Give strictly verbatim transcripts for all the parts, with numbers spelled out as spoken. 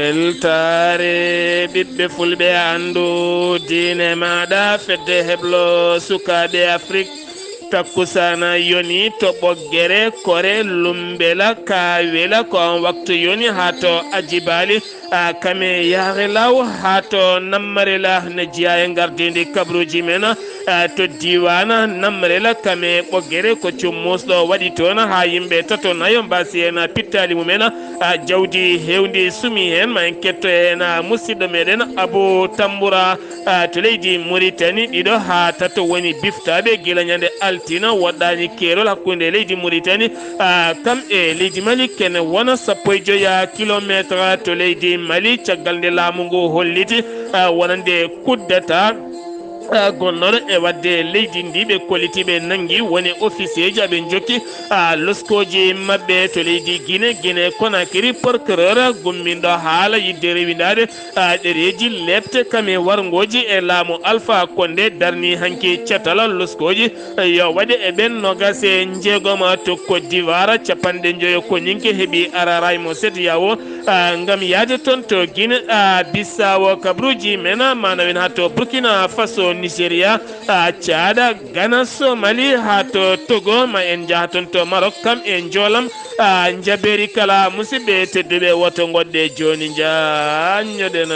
Weltaare ɓiɓɓe fulɓe, anndu diine maaɗa, fedde heblo sukaaɓe Afrik. Takkusaana yoni to Ɓoggere, Kore, Lumbela, Kawela, ko on waktu yoni haa to Ajibali, a, Kame, Yahre Law, haa to Nammarela, ne jeyaa e ngardiindi kabruuji men, a, to diiwaan Nammarela, Kame, Ɓoggere, ko cummusɗo waɗi toon, haa yimɓe tato nayo mbaasi heen pittaali mumen, a, jawdi heewndi sumi heen, ma en ketto heen, a, musidɗo meɗen Abu Tambura, a, to leydi Muritani, ɗiɗo haa tato woni biftaaɓe gila ñande altine, woɗɗaani keerol hakkunde leydi Muritani, a, kam e leydi Mali, kene wona sappo e joya kilomeetre to leydi Mali, caggal nde laamu ngu holliti, a, wonande coup d'État, a, gonnooɗo e waɗde leydi ndi, ɓe kolliti, ɓe nanngi woni officier ji, aɓe njokki, a, loskooji maɓɓe to leydi Guinée, Guinée Conakry, procureur gumminɗo haala yiɗde rewindaade, a, ɗereeji lepte kam e warngooji e laamu Alpha Condé darni hanki catal loskooji, yo waɗe e ɓen noogaas e njeegom to Côte d'Ivoire, capanɗe njoyo koñinke heɓi araaraay mo CEDEAO, a, ngam yahde toon to Guinée, a, Bissau, kabruuji men, maanawen haa to Burkina Faso, Nigeria, a, Caada, Gana, Somali, haa to Togo, ma en njaha toon to Marok, kam e njoolam, a, njabeeri kala. Musidɓe tedduɓe, woto ngoɗɗe jooni, njaññoɗen.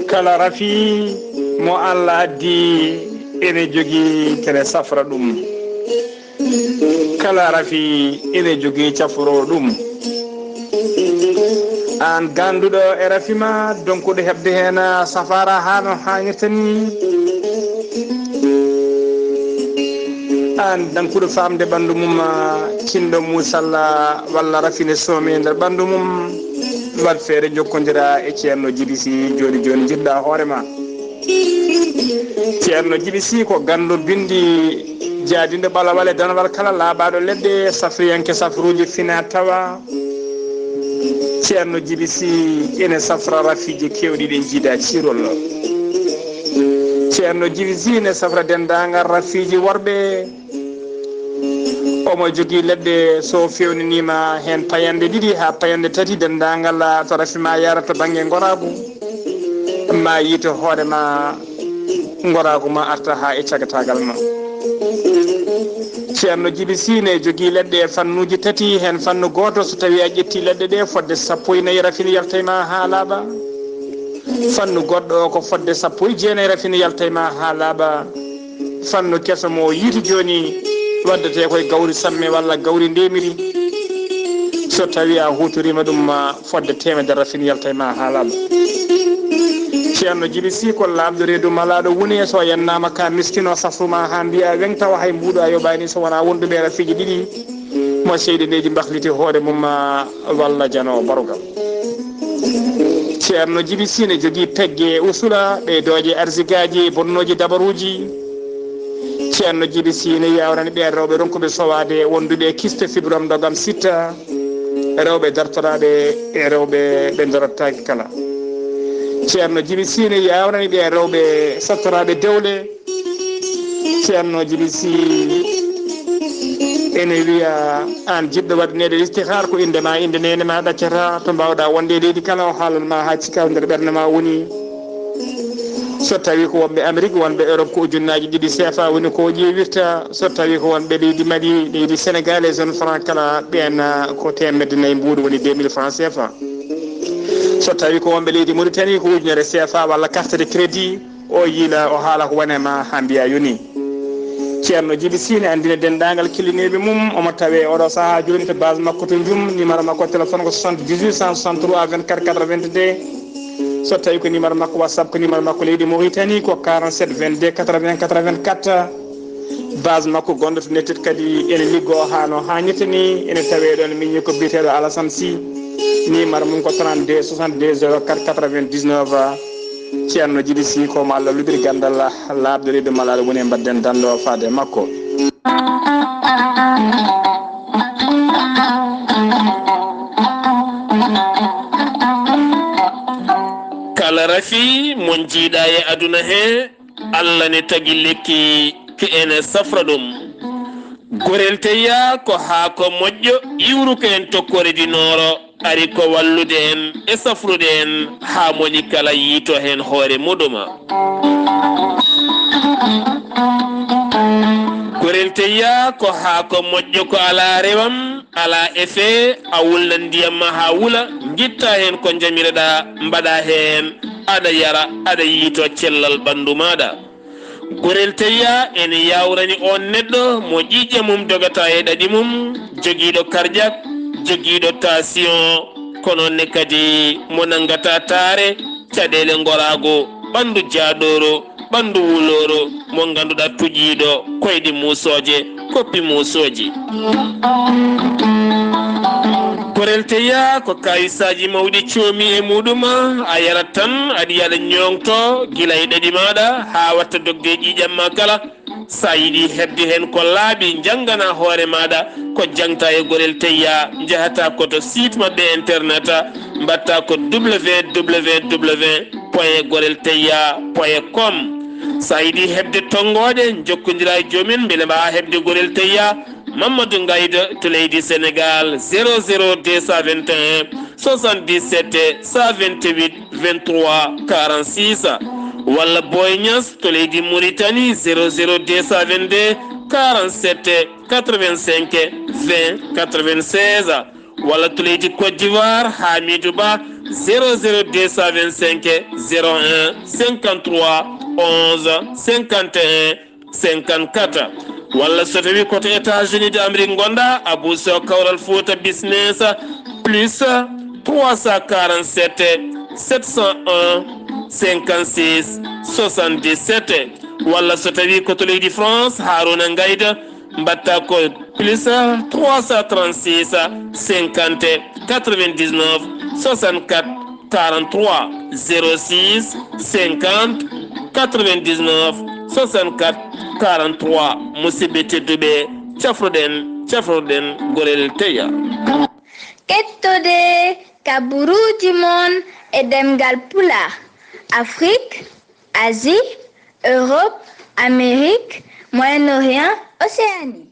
Kala rafi mo Allah addi ene jogii kene safra ɗum. Kala rafi ene jogii cafroo ɗum. Aan gannduɗo e rafi ma, donkuɗo heɓde heen safaara haa no haanirta ni. Aan dankuɗo faamde ɓanndu mum, cinɗo muusalla walla rafi ne soomi e nder ɓanndu mum, waɗ feere njokkondira e Ceerno Jibi Si jooni jooni, njiɗɗa hoore ma. Ceerno Jibi Si ko ganndo binndi jaadinɗo ɓalawal e danawal kala, laaɓaaɗo leɗɗe, safriyanke safruuji fina tawa. Ceerno Jibi Si ene safra rafiiji keewɗi ɗi jiida ciirol. Ceerno Jibi Si ene safra denndaangal rafiiji worɓe. Omo jogii leɗɗe, so feewnaniima heen payanɗe ɗiɗi haa payanɗe tati, denndaangal to rafi ma yara to bannge ngoraagu, ma yiito hoore ma, ngoraagu ma arta haa e cagataagal ma. Ceerno Jibi Si ne jogii leɗɗe e fannuuji tati, heen fannu gooto, so tawii a ƴettii leɗɗe ɗe, fodde sappo e nayi rafi ne yalta e ma haa laaɓa. Fannu goɗɗo o ko fodde sappo e jeenayi rafi ne yalta e ma haa laaɓa. Fannu keso mo yiiti jooni, waddetee koye gawri samme walla gawri ndemiri. So tawii a huutoriima ɗum, ma fodde teemedere rafi ne yalta e ma haa laaɓa. Ceerno Jibi Si ko laaɓɗo reedu malaaɗo woni, so yannaama ka miskino safru ma haa mbiya weŋ, tawa hay mbuuɗu a yoɓaani so wonaa wonduɓe rafiiji ɗiɗi, mo seyɗineeji mbahliti hoore mum ma walla janoowo barugal. Ceerno Jibi Si ne jogii pegge e usula, ɓeydooje arsigaaji, bonnooji dabaruuji. Ceerno Jibi Si ne yaawrani ɓeen rewɓe ronkuɓe sowaade, wonduɓe e kiste, fibrome, ndogam, sitta, rewɓe dartoraaɓe e rewɓe ɓe dorottaake kala. Ceerno Jibi Si ne yaawrani ɓeen rewɓe sattoraaɓe dewle. Ceerno Jibi Si ene wiya, aan jiɗɗo waɗaneede istihar, ko innde ma, innde neene ma ɗaccata, to mbaawɗa wonde e leydi kala, o haalan ma haa cika nder ɓernde ma woni. So tawii ko wonɓe Amerik, wonɓe Europe, ko ujunnaaji ɗiɗi C F A woni ko o ƴeewirta. So tawii ko wonɓe leydi Mali, leydi Senegal e zone franc kala, ɓeen ko teemedde nayi mbuuɗu, woni deux mille francs C F A. So tawii ko wonɓe leydi Mauritanie, ko ujunere C F A walla carte de crédit. O yiila, o haala ko wone ma haa mbiya yoni. Ceerno Jibi Si ne anndina denndaangal kellineeɓe mum. Omo tawee oɗo sahaa jooni to base makko to Njum. Numéro makko téléphone ko soixante-dix-huit cent soixante-trois vingt-quatre quatre-vingt-deux. So tawii ko numéro makko WhatsApp, ko numéro makko leydi Mauritanie ko quarante-sept vingt-deux quatre-vingts quatre-vingt-quatre. Base makko gonɗo to Nettude kadi ene liggoo haa no haanirta ni. Ene tawee ɗoon miñi ko biyeteeɗo Alassane Sy. Numéro mum ko trente-deux soixante-deux zéro quatre quatre-vingt-dix-neuf. Ceerno Jibi Si, ko mo Allah luɓiri ganndal, laaɓɗo reedu malaaɗo woni e mbaɗden danndo faade e makko. Rafi mon jiiɗa e aduna he, Allah ne tagi lekki ke ene safra ɗum. Gorel teyya ko haako moƴƴo iwruko en tokkoore di nooro, ari ko wallude en e safrude en haa moni kala yiito heen hoore muɗuma. Gorel teyya ko haako moƴƴo ko alaa rewam, alaa effet, a wulnan ndiyam ma haa wula, ngitta heen ko njamireɗa, mbaɗa heen, aɗa yara, aɗa yiito cellal ɓanndu maaɗa. Gorel teyya ene yawrani oon neɗɗo mo ƴiiƴe mum dogata e ɗaɗi mum, jogiiɗo karjak, jogiiɗo taasiyoŋ, ko noon ne kadi mo nanngata taare, caɗeele ngoraago, ɓanndu jaaɗooro, ɓanndu wulooro, mo ngannduɗaa tuƴiiɗo koyɗe muusooje, koppi muusooji. Gorel teyya ko kawisaaji mawɗi coomi e muɗum, a yarat tan, aɗa yiya aɗa ñooŋto gila e ɗaɗi maaɗa haa watta dogde e ƴiiƴam ma kala. So a yiɗi heɓde heen ko laaɓi, njanngana hoore maaɗa ko jaŋta e gorel teyya, njahata ko to site maɓɓe internet, mbaɗta ko www point gorel teyya point com. So a yiɗi heɓde tonngooɗe, njokkondira e joom en mbele mbaawaa heɓde gorel teyya. Mamadou Ngayda to leydi Sénégal, zéro zéro deux cent vingt et un soixante-dix-sept cent vingt-huit vingt-trois quarante-six, walla Boy Niass to leydi Mauritanie, zéro zéro deux cent vingt-deux quarante-sept quatre-vingt-cinq vingt quatre-vingt-seize, walla to leydi Côte d'Ivoire, Hamidou Ba, zéro zéro deux cent vingt-cinq zéro un cinquante-trois onze cinquante et un cinquante-quatre. Walla so tawi ko to États-Unis d'Amérique ngonɗa, Abou Sow Kawral Fouta Business, plus trois cent quarante-sept sept cent un cinquante-six soixante-dix-sept. Walla so tawi ko to leydi France, Harouna Ngayda, mbaɗta ko plus trois cent trente-six cinquante quatre-vingt-dix-neuf soixante-quatre quarante-trois, zéro six cinquante quatre-vingt-dix-neuf soixante-quatre quarante-trois. Musidɓe tedduɓe, cafruɗen, cafruɗen gorel teyya. Kettude kaburuuji mon e ɗemngal Pulaar, Afrik, Asie, Europe, Amérique, Moyen-Orient, Océanie.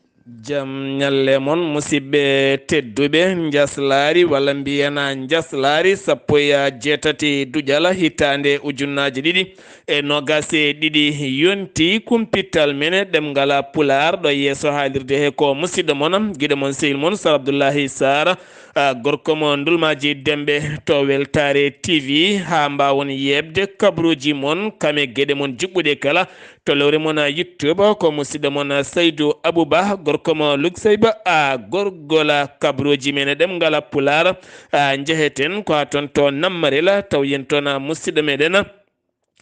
Jam ñalle mon, musidɓe tedduɓe. Njaslaari, walla mbiyana njaslaari sappo e jeetati duƴal hitaande ujunnaaje ɗiɗi e noogaas e ɗiɗi yonti. Kumpital men e ɗemngal Pulaar ɗo yeeso haalirde he ko musidɗo mon, giɗo mon, sehil mon, Sar Abdullahi Sar, a, gorko mo Ndulmaaji Demɓe to Weltaare T V, haa mbaawon yeeɓde kabaruuji mon, kame geɗe mon juɓɓuɗe kala, to lowre mon YouTube, ko musidɗo mon Saydu Abuba, gorko mo Lukseyba, a, gorgol kabaruuji men e ɗemngal Pulaar, a, njeheten ko haa toon to Nammarel, taw yen toon, a, musidɗo meɗen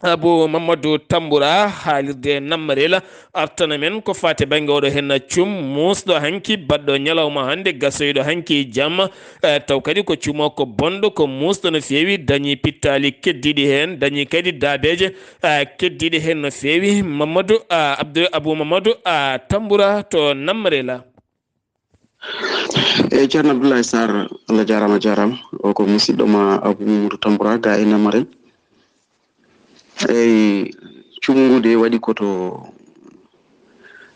Abu Mamadou Tambura, haalirde Nammarel, artana men ko faati bannge oɗo heen cum muusɗo hanki, baɗɗo ñalawma hannde, gasoyɗo hanki jamma, e, taw kadi ko cumo ko bonɗo, ko muusɗo no feewi, dañi pittaali keddiiɗi heen, dañi kadi daabeeje, e, keddiiɗe heen no feewi. Mamadou, a, Abdou, Abou Mamadou, a, Tambura to Nammarel. Eyi, Ceerno Abdoulaye Sarr, Allah jaaraama, jaaraama. O ko musidɗo ma Abou Mamadou Tambura, ga e Nammarel. Eyi, cumu ngu de waɗi ko to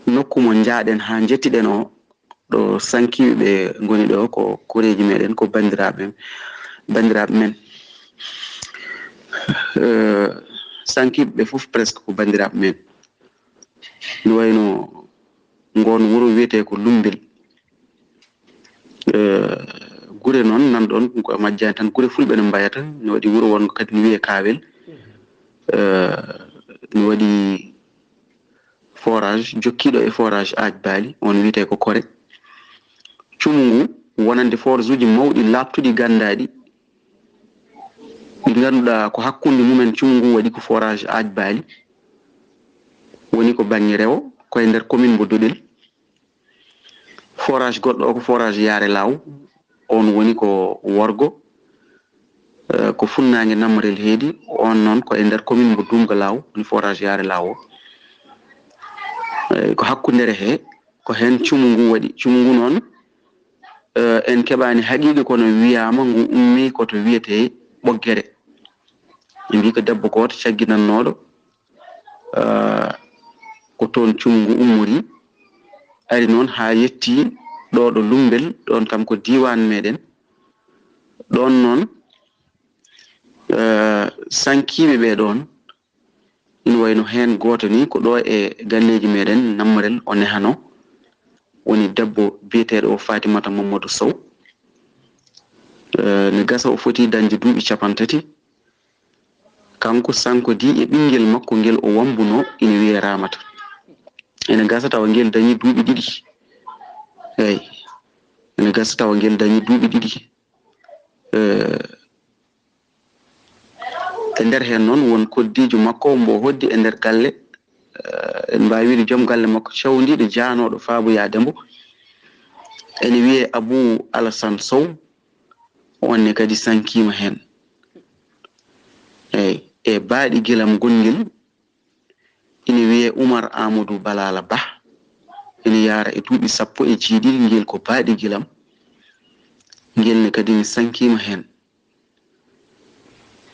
nokku mo njaaɗen haa njettiɗen o, ɗo sankiiɓe ɓe ngoni ɗo, ko koreeji meɗen, ko banndiraaɓe, banndiraaɓe men. Eh, sankiiɓe ɓe fof presque ko banndiraaɓe men. No wayno ngoon wuro wiyetee ko Lummbel. Eh, gure noon nan ɗoon, ko majjaani tan, gure fulɓe no mbayata. No waɗi wuro wongo kadi no wiyee Kaawel. Eh, no waɗi forage, jokkiiɗo e forage Aaj Baali, oon wiyetee ko Kore. Cumu ngu wonande forage uji mawɗi, laaɓtuɗi, ganndaaɗi, ɗi ngannduɗaa ko hakkunde mumen. Cumu ngu waɗi ko forage Aaj Baali, woni ko bannge rewo, ko e nder commune mbo Doɗel. Forage goɗɗo o ko forage Yaare Laaw, oon woni ko worgo, eh, ko funnaange Nammarel heedi, oon noon ko e nder commune mbo Duumga Laaw, woni forage Yaare Laaw o. Eh, ko hakkundere he, ko heen cumu ngu waɗi. Cumu ngu noon, eh, en keɓaani haqiiqa, kono wiyaama ngu ummii ko to wiyetee Ɓoggere. Ɓe mbii ko debbo gooto cagginannooɗo, eh, ko toon cumu ngu ummori, ari noon haa yetti ɗo ɗo Lumbel, ɗoon kam ko diiwaan meɗen. Ɗoon noon, eh, sankiiɓe ɓee ɗoon, ina wayno heen gooto ni ko ɗo e galleeji meɗen Nammarel o nehanoo, woni debbo biyeteeɗo o Fatimata Mamadou Sow. Eh, ne gasa o foti dañde duuɓi cappanɗe tati. Kanko sankodii e ɓinngel makko ngel o wammbunoo, ina wiyee Ramata. Ene gasa tawa ngel dañi duuɓi ɗiɗi. Eey, ene gasa tawa ngel dañi duuɓi ɗiɗi. Eh, e nder heen noon won koddiijo makko mbo hoddi e nder galle. Eh, en mbaawi wiide joom galle makko cawndiiɗo jaanooɗo Faabu Yaadembo. Ene wiyee Abuu Alasan Sow. Oon ne kadi sankiima heen. Eey, e baaɗi gilam gongel ina wiyee Umar Amadou Balala Bah. Ina yaara e duuɓi sappo e jeeɗiɗi, ngel ko baaɗi gilam. Ngel ne kadi mi sankiima heen.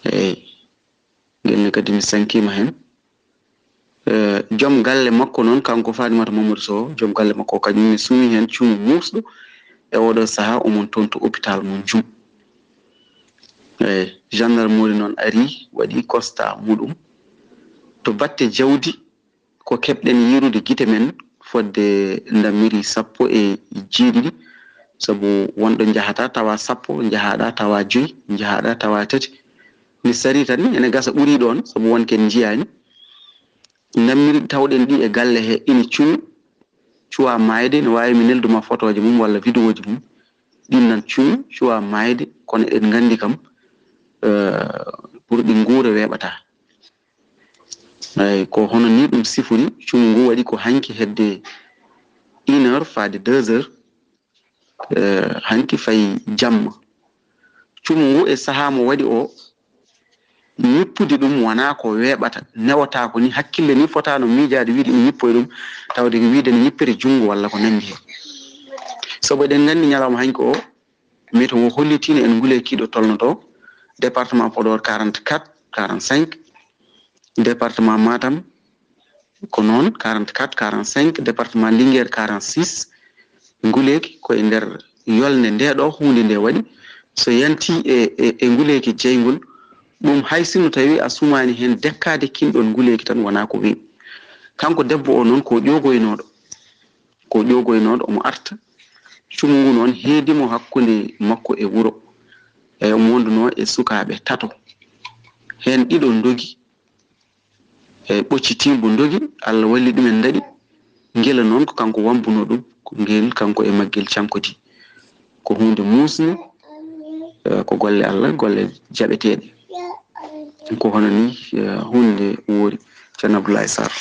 Eey, ngel ne kadi mi sankiima heen. Eh, joom galle makko noon, kanko Fatimata Mamadou Sow, joom galle makko kañum ne suumi heen cuumu muusɗo. E oɗo sahaa, omon toon to hôpital mo Jum. Eey, gendarmerie noon ari, waɗi constat muɗum. To batte jawdi, ko keɓɗen yiirude gite men fodde ndammiri sappo e jeeɗiɗi, sabu wonɗo njahata tawa sappo, njahaɗa tawa joyi, njahaɗa tawa tati. Mi sari tan, ene gasa ɓuri ɗoon, sabu won ken njiyaani. Ndammiri tawɗen ɗi e galle he, ina cumi, cuwa maayde, ne waawi mi nelduma fotooje mum walla vidéoji mum. Ɗin nan cumi, cuwa maayde, kono eɗen nganndi kam, eh, pour ɗi nguura weeɓata. Eey, ko hono ni ɗum sifori, cumu ngu waɗi ko hanki hedde une heure faade deux heures, eh, hanki fayi jamma. Cumu ngu e sahaa mo waɗi o, ñippude ɗum wonaa ko weeɓata, newataa ko ni, hakkille ni fotaano miijaade wiide ina ñippoya ɗum, tawde ko wiide ne ñippere junngo walla ko nanndi heen. Sabu eɗen nganndi ñalawma hanki o, météo hollitiino en nguleeki ɗo tolnotoo, département Podor quarante-quatre, quarante-cinq, département Matam ko noon quarante-quatre, quarante-cinq, département Linguère quarante-six, nguleeki ko e nder yolnde nde ɗo huunde nde waɗi. So yanti e, e, e nguleeki jeyngol, ɗum hay sinno tawi a sumaani heen dekkaade kinɗon nguleeki tan wonaa ko weeɓi. Kanko debbo o noon ko ƴoogoynooɗo, ko ƴoogoynooɗo, omo arta. Cumu ngu noon heedi mo hakkunde makko e wuro. Eey, omo wondunoo e sukaaɓe tato. Heen ɗiɗo ndogi, eey, ɓoccitii mbo ndogi, Allah walli ɗumen ndaɗi. Ngila noon ko kanko wammbunoo ɗum, ko ngel kanko e maggel cankodi. Ko huunde muusnde, eh, ko golle Allah, golle jaɓeteeɗe. Ko hono ni, eh, huunde woori, Ceerno Abdoulaye Sarr.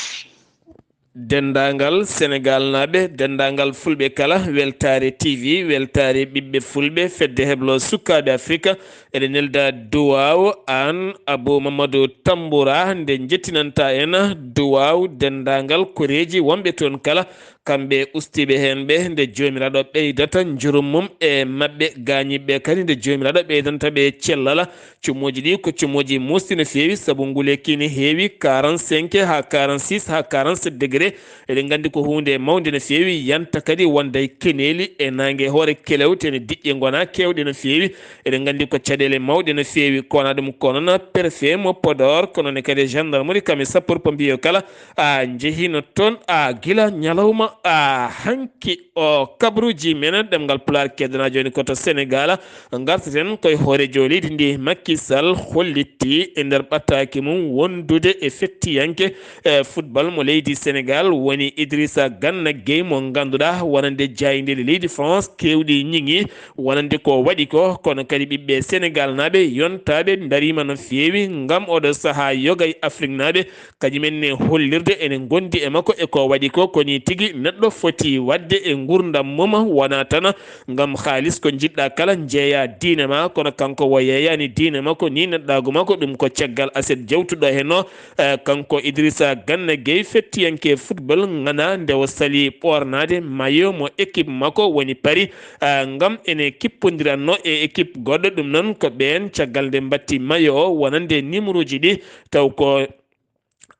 Denndaangal Senegaalnaaɓe, denndaangal Fulɓe kala, Weltaare T V, weltaare ɓiɓɓe Fulɓe, Fedde Heblo Sukaaɓe Afrika, eɗen nelda duwaaw aan Abou Mamadou Tamboura, nde njettinanta en duwaaw denndaangal koreeji wonɓe toon kala, kamɓe ustiiɓe heen ɓe, nde Joomiraaɗo ɓeydata njurum mum e maɓɓe, gaañiiɓe kadi, nde Joomiraaɗo ɓeydanta ɓe cellal. Cumuuji ɗi ko cumuuji muusɗi no feewi, sabu nguleeki ne heewi quarante-cinq haa quarante-six haa quarante-sept degré. Eɗen nganndi ko huunde mawnde no feewi, yanta kadi wonde keneeli e naange hoore kelewte ne diƴƴe ngona keewɗe no feewi. Eɗen nganndi ko caɗeele mawɗe no feewi, ko wona ɗum ko noon préfet mo Podor, ko noon kadi gendarmerie, kam e sapeur pompier kala, a njehino toon, a gila ñalawma, a hanki. O kabruuji men ɗemngal Pulaar keedana jooni ko to Senegaal. Ngartaten koye hooreejo leydi ndi, Macky Sall hollitti e nder ɓattaaki mum wondude e fettiyanke, eh, football mo leydi Senegaal, woni Idrissa Gana Gueye mo ngannduɗaa wonande jaayndeeji leydi France keewɗi ñiŋi wonande ko waɗi ko, kono kadi ɓiɓɓe Senegaal naaɓe yontaaɓe ndariima no feewi ngam oɗo sahaa yoga e Afrik naaɓe kañum en ne hollirde ene ngondi e makko e ko waɗi ko. Ko ni tigi neɗɗo foti waɗde e ngurdam mum, wona tan ngam haalis ko njiɗɗa kala njeeya diine ma, kono kanko o yeeyani diine makko ni neɗɗaagu makko, ɗum ko caggal aset jawtuɗo henno. Eh, kanko Idrissa Gana Gueye, fettiyanke football, ngana nde o sali ɓoornaade mayo mo équipe makko woni Paris, eh, ngam ene kippondiranno e équipe goɗɗo, ɗum noon ko ɓeen caggal nde mbatti mayo o wonande numéroji ɗi, taw ko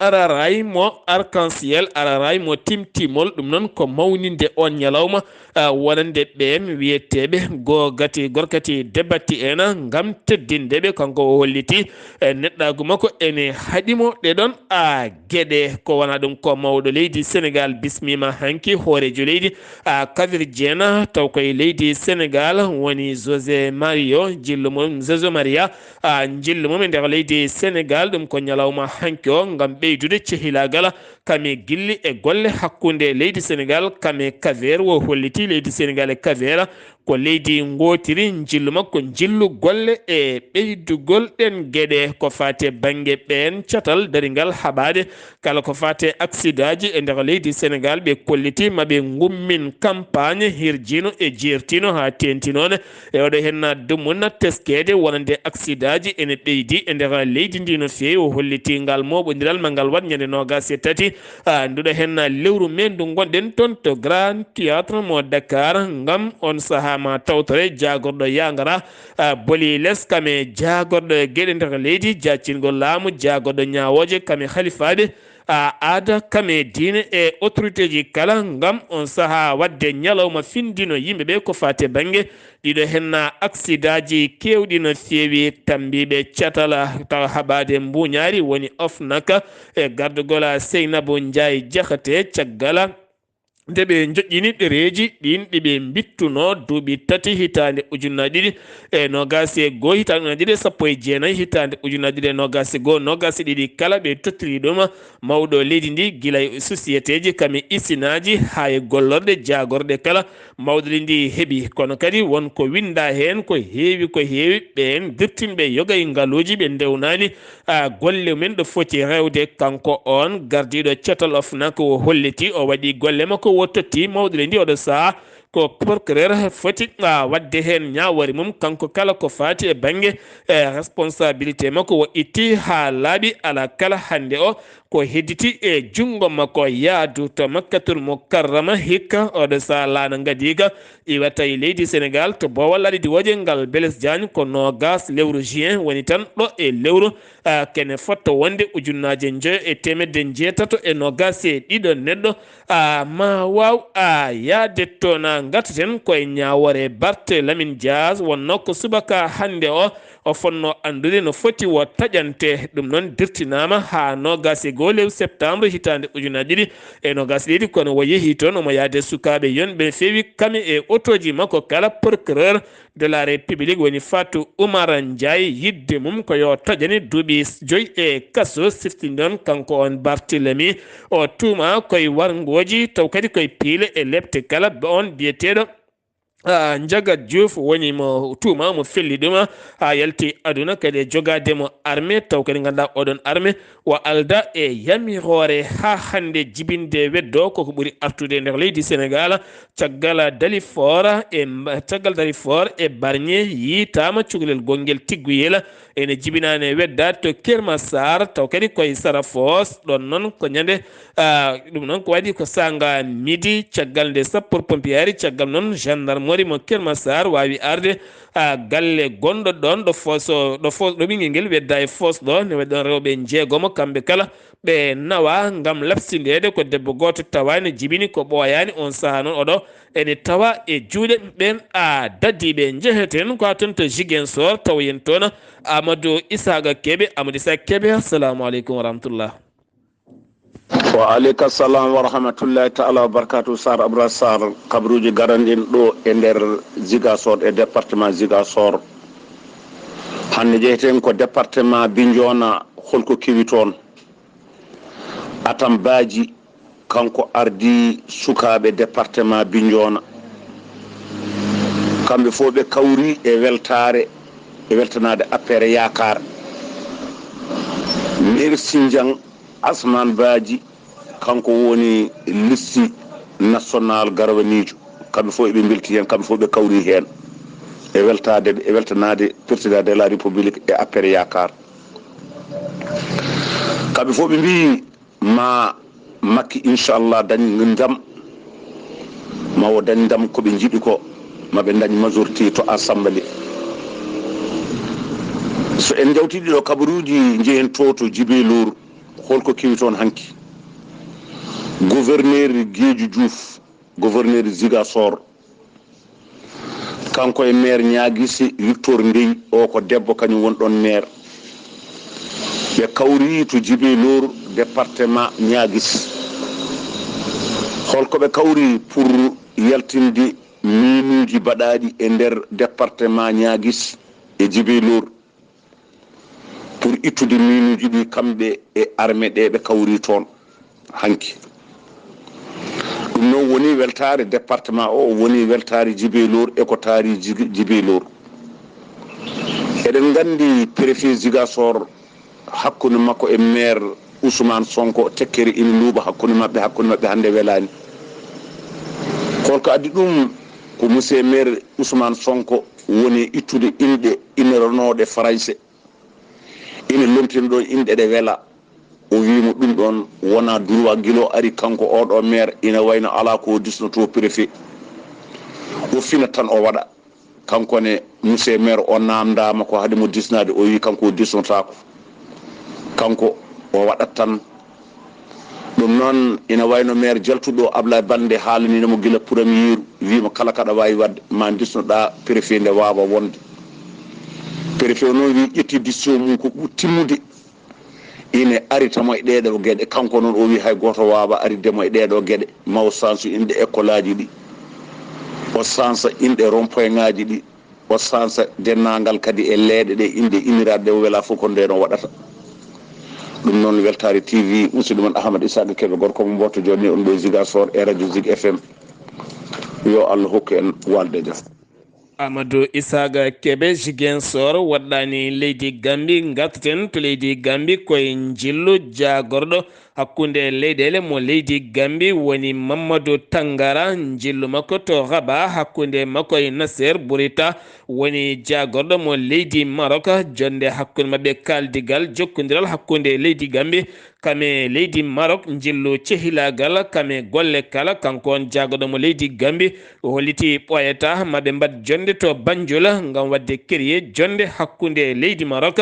araray mo arc-en-ciel, araray mo timtimol. Ɗum noon ko mawninde on ñalawma, ah, wonande ɓeen wiyeteeɓe goo gati gorkati debatti en ngam teddinde ɓe. Kanko o holliti, eh, neɗɗaagu makko ene haɗi mo ɗe ɗoon, ah, geɗe. Ko wona ɗum ko mawɗo leydi Senegaal bismiima hanki hooreejo leydi, ah, Kabir Dieng, taw koye leydi Senegaal woni José Mario, jillu mum José Maria, ah, njillu mum e nder leydi Senegaal. Ɗum ko ñalawma hanki o ngam ɓeydude cehilaagal kame gilli e golle hakkunde leydi Senegaal kame Kaveer. Wo holliti leydi Senegaal e Kaveer ko leydi ngootiri, njillu makko njillu golle e ɓeydugol ɗeen geɗe ko faati e bannge ɓeen catal daringal haɓaade kala ko faati e aksidaaji e nder leydi Senegaal. Ɓe kolliti ma ɓe ngummin kampaañ hirjiino e jeertiino haa teenti noon. E oɗo henna dumunna teskeede wonande aksidaaji ene ɓeydi e nder leydi ndi no feewi. O holliti ngal mooɓondiral ma ngal waɗ ñande noogaas e tati, ah, nduɗo henna lewru mee ndu ngonɗen toon to Grand Théâtre mo Dakar ngam on sahaa ma tawtore jaagorɗo yangara, ah, boli les kame jaagorɗo geɗe nder leydi, jaccingol laamu, jaagorɗo ñaawooje kame halifaaɓe, a aada kame diine e autoritéji kala ngam on sahaa waɗde ñalawma findino yimɓe ɓe ko faati e bannge ɗiɗo henna aksidaaji keewɗi no feewi tambiiɓe catal tawa haɓaade mbuuñaari woni ofnak e gardugol Seynabou Ndiaye Diakhaté caggal nde ɓe njoƴƴini ɗereeji ɗiin ɗi ɓe mbittunoo duuɓi tati hitaande ujunnaji ɗiɗi e noogaas e goo, hitaande ujunnaji ɗiɗi e sappo e jeenayi, hitaande ujunnaji ɗiɗi e noogaas e goo, noogaas e ɗiɗi kala ɓe tottiri ɗum mawɗo leydi ndi gila e sosiyeteeji kame isinaaji haa e gollorɗe jaagorɗe kala mawɗo leydi ndi heɓi. Kono kadi won ko winndaa heen ko heewi ko heewi, ɓeen dirtinɓe yoga e ngaluuji ɓe ndewnaani a golle mum en ɗo foti rewde. Kanko oon gardiiɗo catal ofnak o holliti o waɗi golle makko, o totti mawɗo leydi oɗo sahaa ko procureur foti a waɗde heen ñaawoore mum. Kanko kala ko faati e bannge e responsabilité makko o itti haa laaɓi. Alaa kala hannde o ko hedditi e junngo makko yaadu to Makkatul Mukarrama hikka oɗo sahaa laana ngadiika iwata e leydi Senegaal to Boowal Laaɗe Diwooje ngal Blaise Diagne ko noogaas lewru juin woni tan ɗo e lewru, ah, kene fotto wonde ujunnaaje njoyo e teemedde njeetato e noogaas e ɗiɗo neɗɗo, ah, ma waaw, ah, yahde toon. Ah, ngartaten koye ñaawoore Barthe Lamine Dias wonnoo ko subaka hannde o o fotnoo anndude no foti o taƴante. Ɗum noon dirtinaama haa noogaas e goo lewru septembre hitaande ujunaaji ɗiɗi e noogaas e ɗiɗi, kono o yehi toon omo yahde sukaaɓe yonɓe feewi kame e otooji makko kala. Procureur de la République woni Fatou Oumar Ndiaye yidde mum ko yo taƴane duuɓi joyi e kaso. Siftini ɗoon kanko on Barthélemy o tuuma koye warngooji taw kadi koye piile e lepte kala. On biyeteeɗo ah, Njaga Diouf woni mo tuuma, mo felli ɗum, haa yalti aduna, kadi e jogaade mo armée, taw kadi ngannduɗaa oɗon armée o alda e yamiroore haa hannde jibinde weddo, koko ɓuri artude e nder leydi Senegaal. Caggal Dalifort e mba-, caggal Dalifort e Bargny yiitaama cukalel gongel tigguyel ene jibinaani e weddaade to Keur Massar, taw kadi koye Sarafoos. Ɗoon noon ko ñande, ah, ɗum noon ko waɗi ko saanga midi, caggal nde sapeur pompier ari, caggal noon gendarmerie mo Keur Massar waawi arde, ah, galle gonɗo ɗoon ɗo foos, ɗo foos, ɗo ɓinngel ngel wedda e foos ɗo, ne waɗi ɗoon rewɓe njeegomo, kamɓe kala ɓe nawa ngam labsindeede. Ko debbo gooto tawa ne jibini ko ɓooyaani, on sahaa noon oɗo ene tawa e juuɗe ɓeen a dadiiɓe. Njeheten ko haa toon to Ziguinchor, tawoyen toon Amadou Isaka Kebe. Amadou Isaka Kebe, assalamu aleykum wa rahmatullah. Wa aleyka salam wa rahmatullahi taala wa barakatuh. Sar Abra Sar, kabaruuji garanɗin ɗo e nder Ziguinchor, e département Ziguinchor. Hannde njeheten ko département Bignona, holko kewi toon? Atam Baaji, kanko ardii sukaaɓe département Bignona. Kamɓe fof ɓe kawri e weltaare, e weltanaade A P R Yaakaar. Maire Sindian, Asman Baaji, kanko woni liste national garwaniijo. Kamɓe fof eɓe mbelti heen, kamɓe fof ɓe kawri heen e weltaade, e weltanaade Président de la République e A P R Yaakaar. Kamɓe fof ɓe mbii ma Makki, inchallah, dañ ndam, ma o dañ ndam ko ɓe njiɗi ko, ma ɓe dañ majorité to assemblée. En njawtii ɗiɗo kabaruuji, njehen to to Jibeloor. Holko kewi toon hanki? Gouverneur Geeju Juuf, gouverneur Ziguinchor, kanko e maire Niaguis, Victor Ndeye, o ko debbo, kañum woni ɗoon maire. Ɓe kawri to Jibeloor, département Niaguis. Holko ɓe kawri pour yaltinde miinuuji baɗaaɗi e nder département Niaguis e Jibeloor, pour ittude miinuuji ɗi, kamɓe e armée ɗe ɓe kawri toon hanki. Ɗum noon woni weltaare département o, woni weltaare Jibeloor e ko taari Jigi-, Jibeloor. Eɗen nganndi préfet Ziguinchor, hakkunde makko e maire Ousmane Sonko, tekkere ina luuɓa hakkunde maɓɓe, hakkunde maɓɓe hannde welaani. Holko addi ɗum? Ko monsieur maire Ousmane Sonko woni ittude inɗe innoranooɗe Farayse, ina lomtina ɗoon inɗe ɗe wela. O wii mo ɗum ɗoon wonaa droit, gila o ari kanko oɗo maire, ina wayno alaa ko o disnoto préfet. O fina tan o waɗa. Kanko ne, monsieur maire o naamndaama ko haɗi mo disnaade, o wii kanko o disnotaako. Kanko o waɗat tan. Ɗum noon ina wayno maire jaltuɗo Ablaye Balde haalaniino mo gila premier, wii mo kala kaɗa waawi waɗde, ma disnoɗaa préfet nde waawa wonde. Préfet o noon wii ƴetti décision mum ko ɓuri timmude. Ine arita mo e ɗee ɗoo geɗe. Kanko noon o wii hay gooto waawaa aritde mo e ɗee ɗoo geɗe. Ma o sansu inɗe école aji ɗi. O sansa inɗe rond-point ŋaaji ɗi. O sansa denndaangal kadi e leeɗe ɗe inɗe inniraaɗe ɗe o welaa fof ko ndeen o waɗata. Ɗum noon Weltaare T V, musidɗo mon Ahmad Isaka Kebe, gorko mo Mboto Jooni, on ɗo e Ziguinchor e radio Zig F M. Yo Allah hokku en waalde e jam. Amadou Isaka Kebe, Ziguinchor, waɗɗaani leydi Gambi. Ngartaten to leydi Gambi, koye njillu jaagorɗo hakkunde leyɗeele mo leydi Gambi woni Mamadou Tangara, njillu makko to Rabat hakkunde makko e Nasser Bourita woni jaagorɗo mo leydi Maroc. Jonnde hakkunde maɓɓe, kaaldigal, jokkondiral hakkunde leydi Gambi kam e leydi Maroc, njillu cehilaagal kam e golle kala. Kanko on jaagorɗo mo leydi Gambi, o holliti ɓooyata ma ɓe mbaɗ jonnde to Banjul ngam waɗde keriye jonnde hakkunde leydi Maroc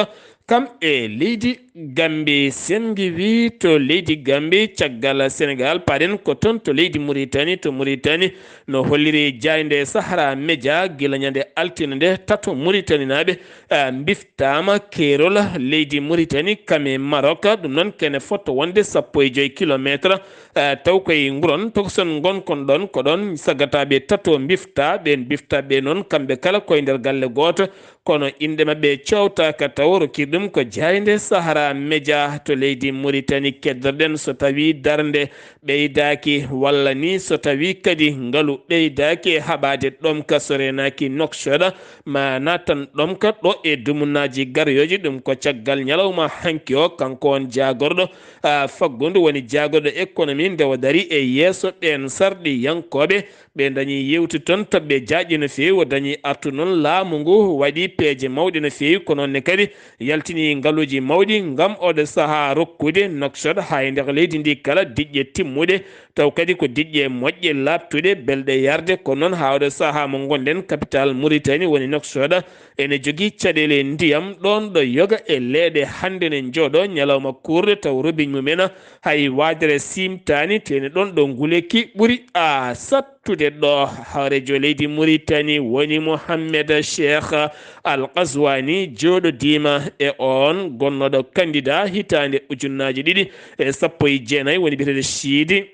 kam e leydi Gambi. Sen ngiwii to leydi Gambi, caggal Senegal, paɗen ko toon to leydi Muritani. To Muritani, no holliri jaaynde Sahara Media, gila ñande altine nde, tato Muritaninaaɓe, ah, mbiftaama keerol leydi Muritani kam e Maroc. Ɗum noon kene fotto wonde sappo e joy kilometre, ah, taw koye nguuron tokoson ngonkon ɗoon, ko ɗoon sagataaɓe tato mbifta. Ɓeen mbiftaaɓe noon, kamɓe kala koye nder galle gooto, kono inɗe maɓɓe cowtaaka taw. Rokki ɗum ko jaaynde Sahara Media to leydi Muritani. Keddorɗen so tawii darnde ɓeydaaki, walla ni so tawii kadi ngalu ɓeydaaki e haɓaade ɗomka, so reenaaki Nouakchott, ma naatan ɗomka ɗo e dumunaaji garoyooji. Ɗum ko caggal ñalawma hanki o, kanko on jaagorɗo, ah, faggundu, woni jaagorɗo économie, nde o darii e yeeso ɓeen sarɗiyankooɓe. Ɓe dañi yewti toon toɓɓe jaajɗe no feewi. O dañi artu noon, laamu ngu waɗi peeje mawɗe no feewi, ko noon ne kadi yaltini ngaluuji mawɗi ngam oɗo sahaa rokkude Nouakchott haa e nder leydi ndi kala diƴƴe timmuɗe, taw kadi ko diƴƴe moƴƴe, laaɓtuɗe, belɗe yarde. Ko noon haa oɗo sahaa mo ngonɗen, capital Mauritanie woni Nouakchott ene jogii caɗeele ndiyam, ɗoon ɗo yoga e leeɗe hannde ne njooɗo ñalawma kuurɗe taw robiñ mumen hay waajere siimtaani, teeni ɗoon ɗo nguleyki ɓuri a sattude ɗo. Hooreejo leydi Muritani woni Mohammed Cheikh Al Qazwani, jooɗodiima e oon gonnooɗo candidat hitaande ujunnaaji ɗiɗi e sappo e jeenayi, woni biyeteeɗo Siidi,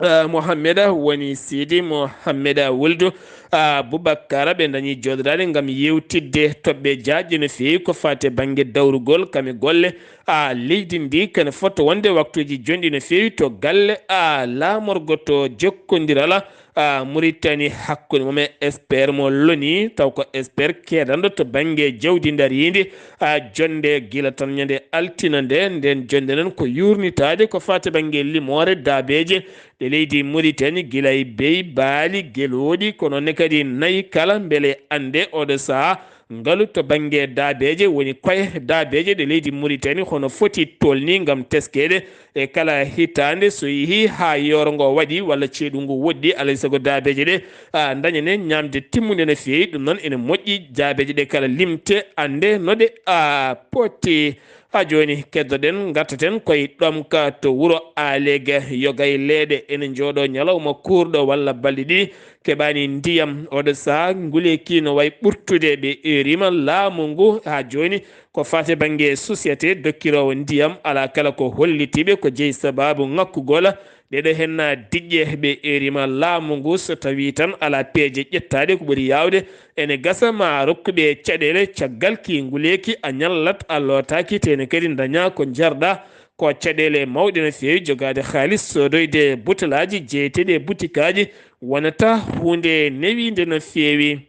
eh, Mohammed, woni Siidi Mohammed Wuldu, ah, Boubacar. Ɓe dañi jooɗodaade ngam yewtidde toɓɓe jaajɗe no feewi ko faati e bannge dawrugol kam e golle, ah, leydi ndi, kene fotto wonde waktuuji jonɗi no feewi to galle, ah, laamorgo to jokkondiral, ah, Muritani hakkunde mum e expert mo loni, taw ko expert keedanɗo to bannge jawdi ndariindi, ah, jonnde gila tan ñande altine nde. Nden jonnde noon ko yuurnitaade ko faati e bannge limoore daabeeje ɗe leydi Muritani, gila e beyi, baali, gelooɗi, ko noon ne kadi nayi kala, mbele annde oɗo sahaa ngalu to bannge daabeeje, woni koye daabeeje ɗe leydi Muritani hono foti tolni ngam teskeede e kala hitaande, so yehii haa yooro ngo waɗi walla ceeɗu ngu woɗɗi, alay sago daabeeje ɗe, a, ndañane ñaamde timmunde no feewi. Ɗum noon ene moƴƴi daabeeje ɗe kala limte, annde no ɗe, a, poti. Haa jooni keddoɗen, ngartaten koye ɗomka to wuro Aleega, yogay leeɗe ene njooɗo ñalawma kuurɗo walla balɗe ɗiɗi keɓaani ndiyam. Oɗo sahaa nguleeki no wayi ɓurtude, ɓe eeriima laamu ngu haa jooni ko faati bannge société dokkiroowo ndiyam, alaa kala ko hollitiiɓe ko jeyi sabaabu ŋakkugol. Ɗeɗo henna diƴƴe ɓe eeriima laamu ngu, so tawii tan alaa peeje ƴettaaɗe, ko ɓuri yaawde ene gasa ma rokku ɓe caɗeele caggal ki nguleeki a ñallat a lootaaki, tene kadi ndaña ko njarɗa. Ko caɗeele mawɗe no feewi jogaade haalis soodoyde butelaaji jeyeteeɗi e butikaaji wonata huunde newiinde no feewi.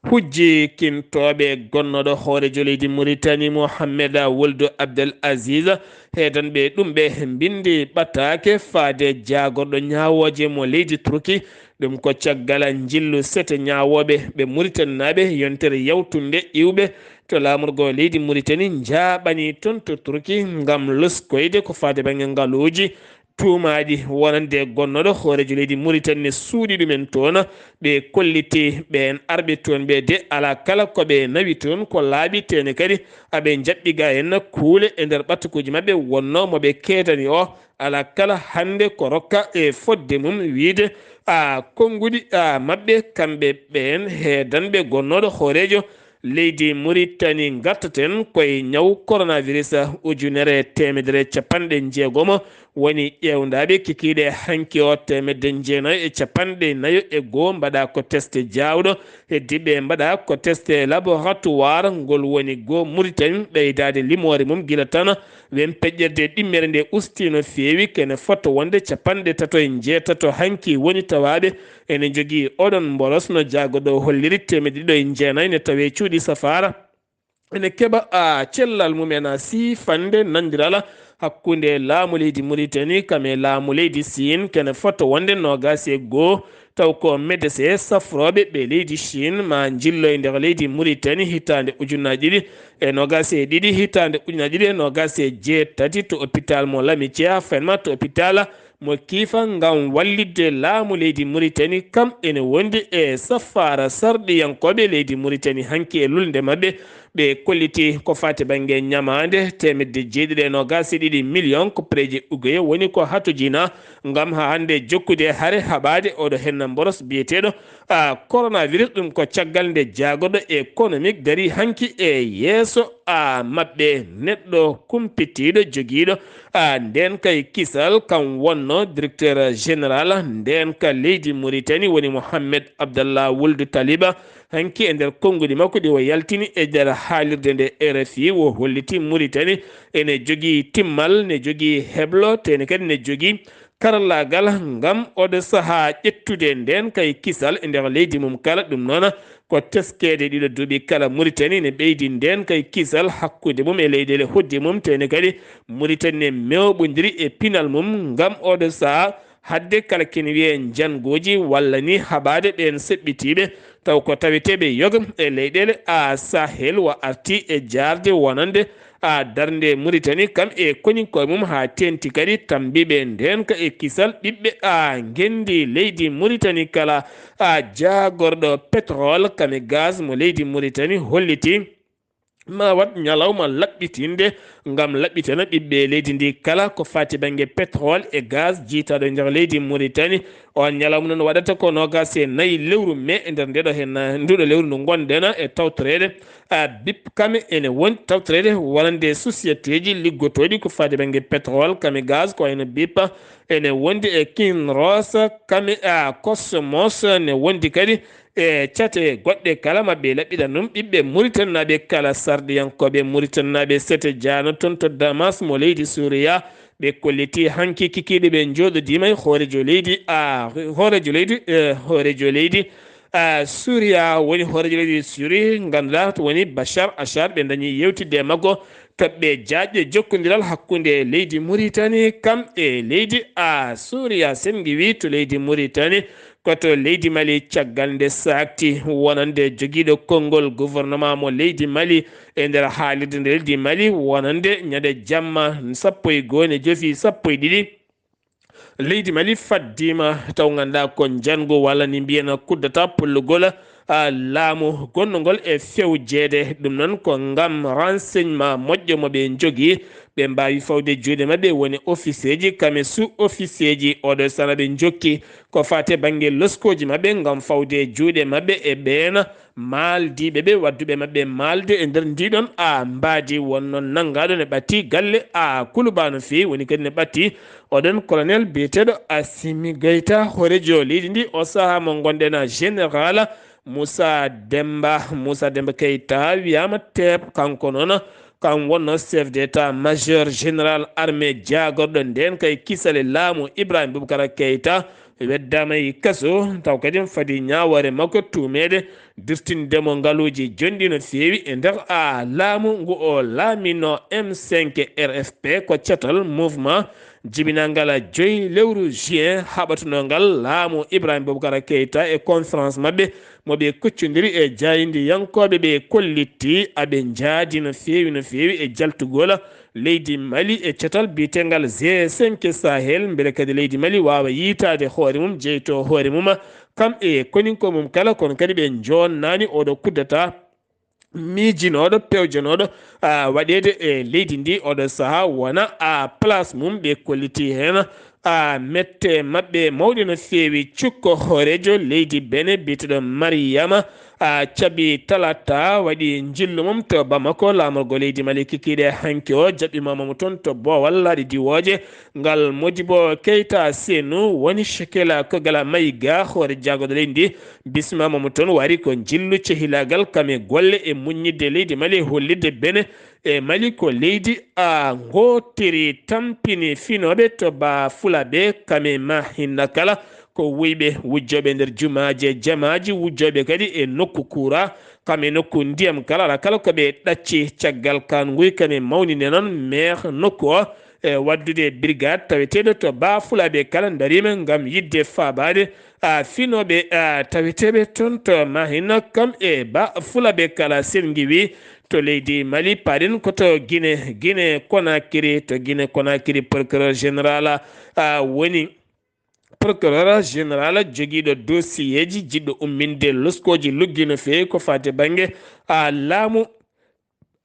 Hujji kintooɓe gonnooɗo hooreejo leydi Muritani Mohammed Wuldu Abdel Aziz, heedanɓe ɗum ɓe mbinndi ɓataake faade jaagorɗo ñaawooje mo leydi Turki. Ɗum ko caggal njillu sete ñaawooɓe ɓe Muritaninaaɓe yontere yawtunde iwɓe to laamorgo leydi Muritani njaaɓani toon to Turki ngam loskoyde ko faade bannge ngaluuji tuumaaɗi wonande gonnooɗo hooreejo leydi Muritani ne suuɗi ɗumen toon. Ɓe kolliti ɓeen arɓe toon ɓe de alaa kala ko ɓe nawi toon ko laaɓi, tene kadi aɓe njaɓɓi ga en kuule e nder ɓatakuuji maɓɓe wonnoo mo ɓe keedani o. Alaa kala hannde ko rokka e fodde mum wiyde a konnguɗi a maɓɓe kamɓe ɓeen heedanɓe gonnooɗo hooreejo leydi Muritani. Ngartaten koye ñaw coronavirus ujunere e teemedere e capanɗe jeegomo woni ƴeewndaaɓe kikiiɗe hanki o, teemedde jeenayo e capanɗe nayo e goo mbaɗa ko teste jaawɗo, heddiiɓe mbaɗa ko teste laboratoire. Ngol woni goo Muritani ɓeydaade limoore mum gila tan wempeƴƴerde ɗimmere nde usti no feewi, kene fota wonde capanɗe tato e jeetato hanki woni tawaaɓe ene njogii oɗon mboros, no jaagoɗo holliri, teemedde ɗiɗo e jeenayi ne tawee cuuɗi safaara. Ene keɓa, a, cellal mum ena siifande nandiral hakkunde laamu leydi Muritani kam e laamu leydi Siin, kene fota wonde noogaas e goo, taw ko medese safrooɓe ɓe leydi Siin ma njillo e nder leydi Muritani hitaande ujunnaji ɗiɗi e noogaas e ɗiɗi, hitaande ujunnaji ɗiɗi e noogaas e jeetati to hôpital mo Lamitié, haa fenma to hôpital mo Kiifa ngam wallitde laamu leydi Muritani. Kam ene wondi e safaara sarɗiyankooɓe leydi Muritani hanki e lulnde maɓɓe. Ɓe kolliti ko faati bannge ñamaande teemedde jeeɗiɗi e noogaas e ɗiɗi miliyon ko pereji ugoye woni ko hatojina ngam haa hannde jokkude hare haɓaade oɗo henna mboros biyeteeɗo a coronavirus. Ɗum ko caggal nde jaagoɗo économique dari hanki e yeeso a maɓɓe, neɗɗo kumpitiiɗo jogiiɗo a nden kay kisal, kam wonno directeur général nden ka leydi Muritani woni Mohammed Abdallah Wuldu Taliba. Hanki e nder konnguɗi makko ɗi o yaltini e nder haalirde nde R F I, o holliti Muritani ene jogii timmal, ne jogii heblo, tene kadi ne jogii karallaagal ngam oɗo sahaa ƴettude nden kay kisal e nder leydi mum kala. Ɗum noon ko teskeede ɗiɗo duuɓi kala Muritani ne ɓeydi nden kay kisal hakkunde mum e leyɗeele hoɗde mum, tene kadi Muritani ne mewɓondiri e pinal mum ngam oɗo sahaa. Hadde kala kene wiyee njannguuji walla ni haɓaade ɓeen seɓɓitiiɓe, taw ko taweteeɓe yoga e leyɗeele a Sahel wa arti e jaarde wonande a darnde Muritani kam e koninkooɓe mum, haa teenti kadi tambiiɓe ndeenka e kisal ɓiɓɓe a ngenndi leydi Muritani kala. A jaagorɗo pétrole kam e gaz mo leydi Muritani holliti ma waɗ ñalawma laɓɓitinde ngam laɓɓitana ɓiɓɓe leydi ndi kala ko faati bannge pétrole e gaz jiytaaɗo e nder leydi Muritani. On ñalawma noon waɗata ko noogaas e nayi lewru mee e nder ndeɗo heen, nduɗo lewru ndu ngonɗen e tawtoreede. A, bip kame ene won tawtoreede wonande sociétéji liggotooɗi ko faati bannge pétrole kame gaz, ko wayno bip ene wondi e Kinross kame, a, Cosmos ne wondi kadi e cate goɗɗe kala. Maɓɓe laɓɓiɗan ɗum ɓiɓɓe Muritaninaaɓe kala, sarɗiyankooɓe Muritaninaaɓe sete jaano toon to Damas mo leydi Suuriya. Ɓe kolliti hanki kikiiɗe ɓe njooɗodiima e hooreejo leydi, a, hooreejo leydi, e, hooreejo leydi, a Suuriya woni hooreejo leydi Suuri, ngannduɗaa to woni Bachar Assad, ɓe ndañi yewtidde e makko toɓɓe jaajɗe jokkondiral hakkunde leydi Muritani kam e leydi a Suuriya. Sen ngiwi to leydi Muritani, ko to leydi Mali caggal nde saakti wonande jogiiɗo konngol gouvernement mo leydi Mali e nder haalirde nde leydi Mali wonande ñande jamma sappo e goo ne jofi sappo e ɗiɗi. Leydi Mali faddiima taw ngannduɗaa ko njanngu walla ni mbiyen kuddata pullugol, a, laamu gonnongol e fewjeede. Ɗum noon ko ngam renseignement moƴƴo mo ɓe njogii, ɓe mbaawi fawde juuɗe maɓɓe woni officier ji kam e sous officier ji. Oɗo sana ɓe njokki ko faate bannge loskooji maɓɓe ngam fawde juuɗe maɓɓe e ɓeen maaldiiɓe ɓe, wadduɓe maɓɓe maalde e nder ndiɗon a mbaadi wonno nanngaɗo ne ɓatti galle a Kuluba no feewi, woni kadi ne ɓatti oɗon colonel biyeteeɗo Assimi Goïta, hooreejo leydi ndi o sahaa mo ngonɗen a général Moussa Demba, Moussa Demba Keita wiyaama teep, kanko noon kam wonno chef d'état majeur général armée jaagorɗo ndeen kay kisal e laamu Ibrahim Boubacar Keita, weddaama e kaso, taw kadi fadi ñaawoore makko tuumeede dirtinde mo ngaluuji jonɗi no feewi e nder a laamu ngu o laamino M cinq R F P, ko catal mouvement jibinangal joyi lewru juin haɓatunongal laamu Ibrahim Boubacar Keita. E conférence maɓɓe mo ɓe kuccondiri e jaayndiyankooɓe, ɓe kollitti aɓe njaadi no feewi, no feewi e jaltugol leydi Mali e catal biyetengal G cinq Sahel, mbele kadi leydi Mali waawa yiytaade hoore mum, jeyto hoore mum, kam e koninko mum kala, kono kadi ɓe njoonnaani oɗo kuddata miijinooɗo, pewjanooɗo, a, waɗeede e leydi ndi oɗo sahaa wona a place mum. Ɓe kolliti heen a mette maɓɓe mawɗe no feewi. Cukko hooreejo leydi Bene biyeteeɗo Mariyama a cabi talata waɗi njillu mum to Bamako, laamorgo leydi Mali kikiiɗe hanki o jaɓɓimaama mo toon to boowal laaɗe diwooje. Ngal Modibo Keita Senu woni Shekela Kogala Mayiga, hoore jaagoɗo leydi ndi, bismaama mo toon, wari ko njillu cehilaagal kam e golle e muññidde leydi Mali e hollitde Bene e Mali ko leydi a ngootiri. Tampini finooɓe to Ba Fulaaɓe kam e ma hinna kala ko wuyɓe wujjooɓe nder jumaaje, jamaaji, wujjooɓe kadi e nokku kuura kam e nokku ndiyam kala, ala kala ko ɓe ɗacci. Caggal kan nguy kane mawninde noon maire nokku o e waddude brigade taweteeɗo to Ba Fulaaɓe kala ndariima ngam yiɗde faabaade a finooɓe a taweteeɓe toon to Mahina kam e Ba Fulaaɓe kala. Sen ngiwi to leydi Mali, parin ko to Guinée, Guinée Conakry, to Guinée Conakry procureur général a woni procureur général jogiiɗo dossier ji jiɗɗo umminde loskooji luggi no feewi ko faati bannge a laamu.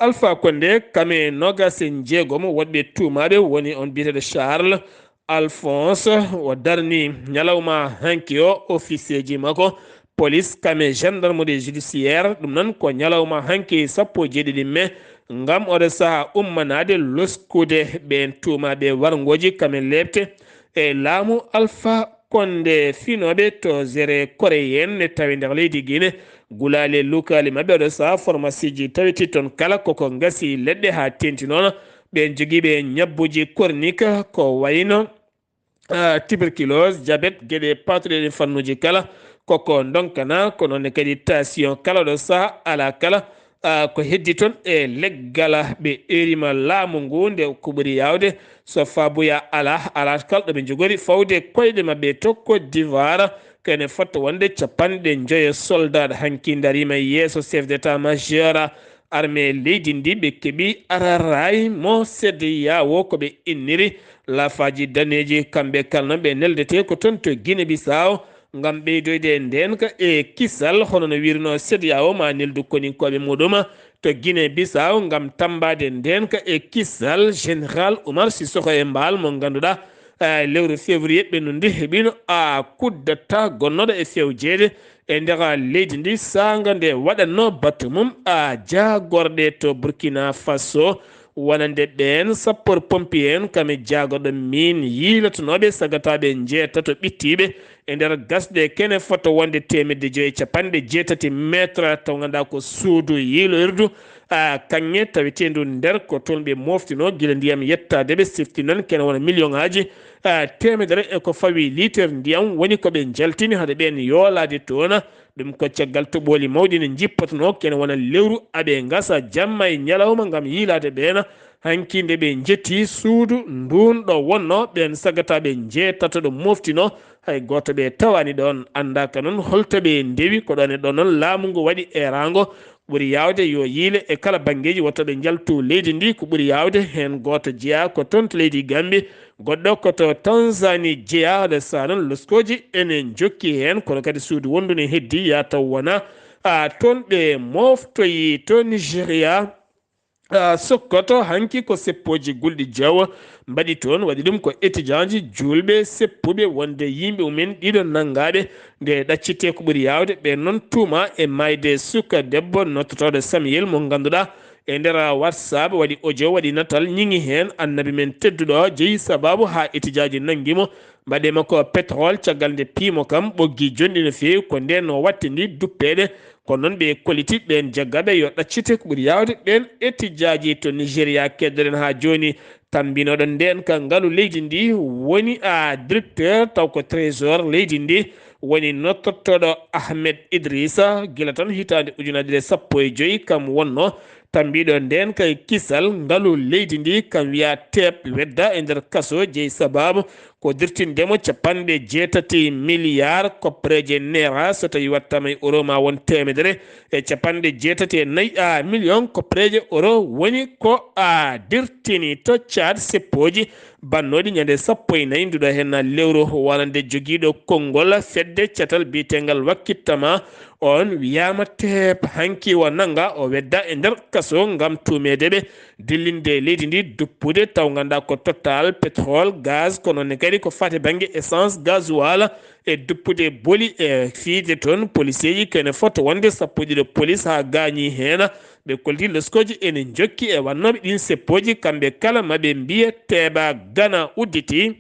Alpha Condé kam e noogaas e njeegom woɗɓe tuumaaɓe woni on biyeteeɗo Charles Alphonse, o darni ñalawma hanki o officier ji makko police kam e gendarmerie judiciaire. Ɗum noon ko ñalawma hanki sappo e jeeɗiɗi mai, ngam oɗo saha ummanaade loskude ɓeen tuumaaɓe warngooji kam e leepte e laamu Alpha Condé. Finooɓe to Zere Koreyen ne tawi nder leydi Guinée, gulaali lukaali maɓɓe oɗo saha formasiiji tawiti toon kala koko ngasi leɗɗe haa teenti noon. Ɓeen jogiiɓe ñabbuuji kornik ko wayno ah, tuberculose, diabète, geɗe paatuɗe ɗen fannuuji kala koko ndonkana, ko noon ne kadi tension kala ɗo saha ala kala, ah, ko heddi toon e leggal ɓe erima laamu ngu nde ko ɓuri yaawde so faabuya ala, ala kala ɗo ɓe njogori fawde koyɗe maɓɓe to Côte d'Ivoire, kene fotto wonde capanɗe njoyo soldat hanki darima yeeso chef d'état majeur armée leydi ndi. Ɓe keɓi araray mo C E D E A O ko ɓe inniri lafaaji daneeji, kamɓe kala noon ɓe neldete ko toon to Guinée Bissau ngam ɓeydoyde e ndeenka e kisal, hono no wirno C E D E A O ma neldu koninkooɓe muɗum to Guinée Bissau ngam tambaade ndeenka e kisal. Général Oumar Sissoko Embaló mo ngannduɗaa, eh, lewru février ɓennundi heɓino a kuddata gonnoɗo e fewjeede e nder leydi ndi saanga nde waɗatno batu mum a jaagorɗe to Burkina Faso, wonande ɓeen sapeur pompier en kam e jaagorɗo min yiilotonooɓe sagataaɓe njeetato ɓittiiɓe e nder gasɗe kene fotto wonde teemedde joyi e capanɗe jeetati mètre, taw ngannduɗaa ko suudu yiiloyirdu, a, kaŋŋe taweteendu nder ko toon ɓe moftino gila ndiyam yettaade ɓe sifti noon kene wona million ŋaaji, a, teemedere e ko fawi liiter ndiyam woni ko ɓe njaltini hade ɓeen yoolaade toon. Ɗum ko caggal toɓooli mawɗi ne njippatunoo kene wona lewru aɓe ngasa jamma e ñalawma ngam yiilaade ɓeena. Hanki nde ɓe njetti suudu ndun ɗo wonno ɓeen sagataaɓe njeetato ɗo moftino, hay gooto ɓe tawaani ɗoon. Anndaaka noon holto ɓe ndewi, ko ɗoon e ɗoon noon laamu ngu waɗi eeraango. Ɓuri yaawde yo yiile e kala banngeeji, woto ɓe njaltu leydi ndi. Ko ɓuri yaawde heen gooto jeyaa ko toon to leydi Gambi, goɗɗo ko to Tanzanie jeyaa. Nde so noon loskooji ene njokki heen, kono kadi suudu wondu ne heddi, yaa taw wona, a, toon ɓe moftoyi to Nigeria. A, Sokoto hanki ko seppooji gulɗi jeewo mbaɗi toon, waɗi ɗum ko étudiantji juulɓe seppuɓe wonde yimɓe mumen ɗiɗo nanngaaɓe. Nde ɗaccitee ko ɓuri yaawde, ɓe noon tuuma e maayde suka debbo nottotooɗo Samuel mo ngannduɗaa e nder WhatsApp waɗi audio, waɗi natal, ñiŋi heen annabi men tedduɗo, jeyi sabaabu haa étudiantji nanngi mo, mbaɗi makko pétrole, caggal nde piimo kam ɓoggi jonɗi no feewi. Ko ndeen no wattindi duppeede, kono noon ɓe kolliti ɓeen jaggaaɓe yo ɗaccite ko ɓuri yaawde ɓeen étudiantji to Nigeria. Keddoɗen haa jooni tammbinooɗo ndeen ka ngalu leydi ndi woni a directeur taw ko trésor leydi ndi, woni nottotooɗo Ahmed Idrissa, gila tan hitaande ujunaaji ɗiɗi e sappo e joy kam wonno tambiiɗo ndeen kay kisal ngalu leydi ndi, kam wiya teep wedda e nder kaso, jeyi sabaabu ko dirtinde mo capanɗe jeetati miliyaar koppareeje neera, so tawi wattama e euro ma won teemedere e capanɗe jeetati e nayi a miliyon koppareeje euro woni ko a dirtini. To Caad, seppooji bannooɗi ñande sappo e nayi nduɗo heen lewru, wonande jogiiɗo konngol fedde catal biyetengal Wakkittama, on wiyaama teep hanki o nannga, o wedda e nder kaso ngam tuumeede ɓe dillinde leydi ndi duppude, taw ngannda ko Total, pétrole, gaz, kono ne kadi ko fate bannge essence, gasoil, e duppude boli e fiide toon poliseeji kene foto wonde sappo e ɗiɗo polis haa gaañi heen. Ɓe kolti loskooji ene njokki e wannooɓe ɗiin seppooji, kamɓe kala maɓe mbiye teeɓa Gana udditi,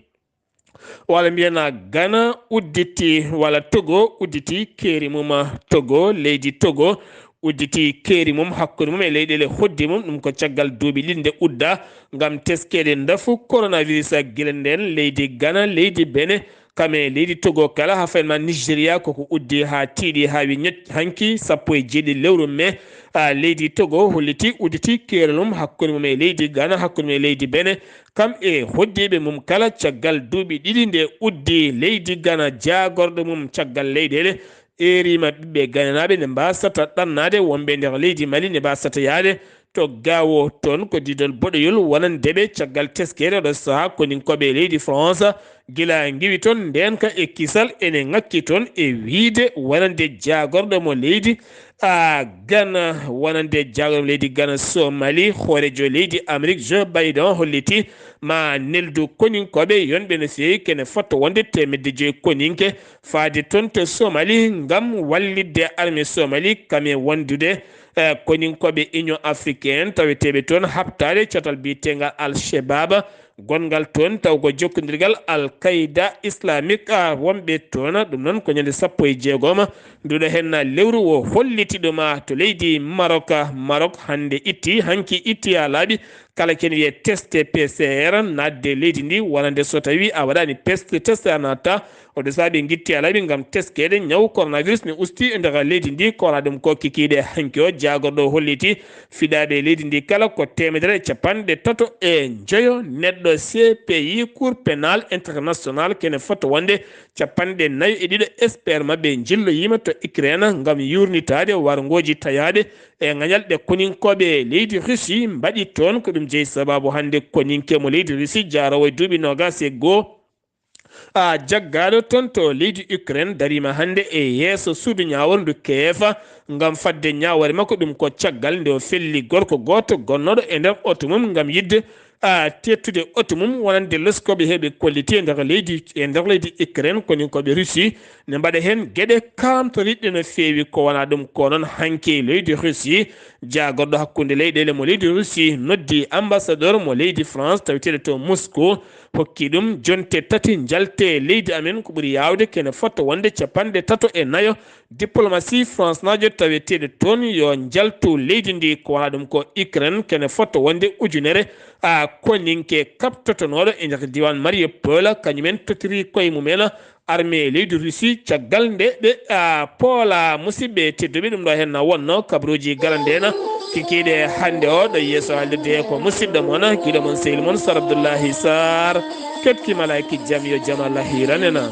walla mbiyana Gana udditi, walla Togo udditi keeri mum, Togo, leydi Togo udditi keeri mum hakkunde mum e leyɗeele hoddi mum. Ɗum ko caggal duuɓi ɗiɗi nde udda ngam teskeede ndafu coronavirus. Gila ndeen leydi Gana, leydi Bene, kam e leydi Togo kala, haa fayin ma Nigeria, koko uddi haa tiiɗi, haa wi ñoƴ hanki sappo e jeeɗiɗi lewru me. A, leydi Togo holliti udditi keerol mum hakkunde mum e leydi Gana, hakkunde mum e leydi Bene, kam e hoddiiɓe mum kala, caggal duuɓi ɗiɗi nde uddi leydi Gana jaagorɗo mum caggal leyɗeele. Eeriima ɓiɓɓe gananaaɓe ne mbaasata ɗannaade wonɓe nder leydi Mali, ne mbaasata yahde to Gaawo. Toon ko diidol boɗoyol wonande ɓe caggal teskeede oɗo sahaa koninkooɓe e leydi France, gila ngiwi toon ndeenka e kisal ene ŋakki toon e wiyde wonande jaagorɗo mo leydi, a, Gana, wonande jaagorɗo mo leydi Gana Somali, hooreejo leydi Amérique Joe Biden holliti ma neldu koninkooɓe yonɓe no feewi, kene fotto wonde teemedde joyi koninke faade toon to Somali ngam wallitde armée Somali kam e wondude, eh, koninkooɓe Union Africaine taweteeɓe toon haɓtaade catal biyeteengal Al Shebab, gonngal toon taw ko jokkondirgal Al Qaida Islamique, ah, wonɓe toon. Ɗum noon ko ñande sappo e jeegom nduɗo heen lewru o holliti ɗum, ah, to leydi Maroc. Maroc hannde itti, hanki itti haa laaɓi kala ken wiye test P C R naatde leydi ndi, wonande so tawi a waɗaani pes-, test a natta. Oɗo saabi ngitti alaaɓi ngam teskeede ñaw coronavirus ne usti e nder leydi ndi, ko wona ɗum ko kikiiɗe hanki o jaagorɗo holliti fiɗaaɓe leydi ndi kala ko teemedere e capanɗe tato e njoyo neɗɗo. C P I, Cour pénal international, kene foto wonde capanɗe nayo e ɗiɗo expert maɓɓe njilloyiima to Ukraine ngam yuurnitaade warngooji tayaaɗe e ŋañal ɗe koninkooɓe leydi Russie mbaɗi toon. Ko ɗum jeyi sabaabu hannde koninke mo leydi Russie jaaroowo e duuɓi noogaas e goo, a, jaggaaɗo toon to leydi Ukraine, dariima hannde e yeeso suudu ñaawor ndu Kiev ngam fadde ñaawoore makko. Ɗum ko caggal nde o felli gorko gooto gonnooɗo e nder oto mum ngam yiɗde, a, teettude oto mum wonande loskooɓe heɓe kolliti e nder leydi, e nder leydi Ukraine, koninkooɓe Russie ne mbaɗa heen geɗe kaamtoriɗɗe no feewi. Ko wona ɗum ko noon hanki leydi Russie, jaagorɗo hakkunde leyɗeele mo leydi Russie noddi ambassadeur mo leydi France taweteeɗo to Moscou, hokki ɗum jonte tati, njalte leydi amen, ko ɓuri yaawde kene fotta wonde capanɗe tato e nayo Diplomatie France naajo taweteeɗo toon yo njaltu leydi ndi, ko wona ɗum ko Ukraine, kene fotto wonde ujunere a koninke kaɓtotonooɗo e nder diiwaan Mariupol, kañumen totiri koye mumen armée leydi Russie, caggal nde ɓe a poola. Musidɓe tedduɓe, ɗum ɗo heen na wonno kabaruuji garandena kikiiɗe hannde o. Ɗo yeeso haalirde ko musidɗo mon, giɗo mon, sehil mon, Sar Abdoullahi Sarr. Ketki malaaki jam, yo jam Allah hiiranena.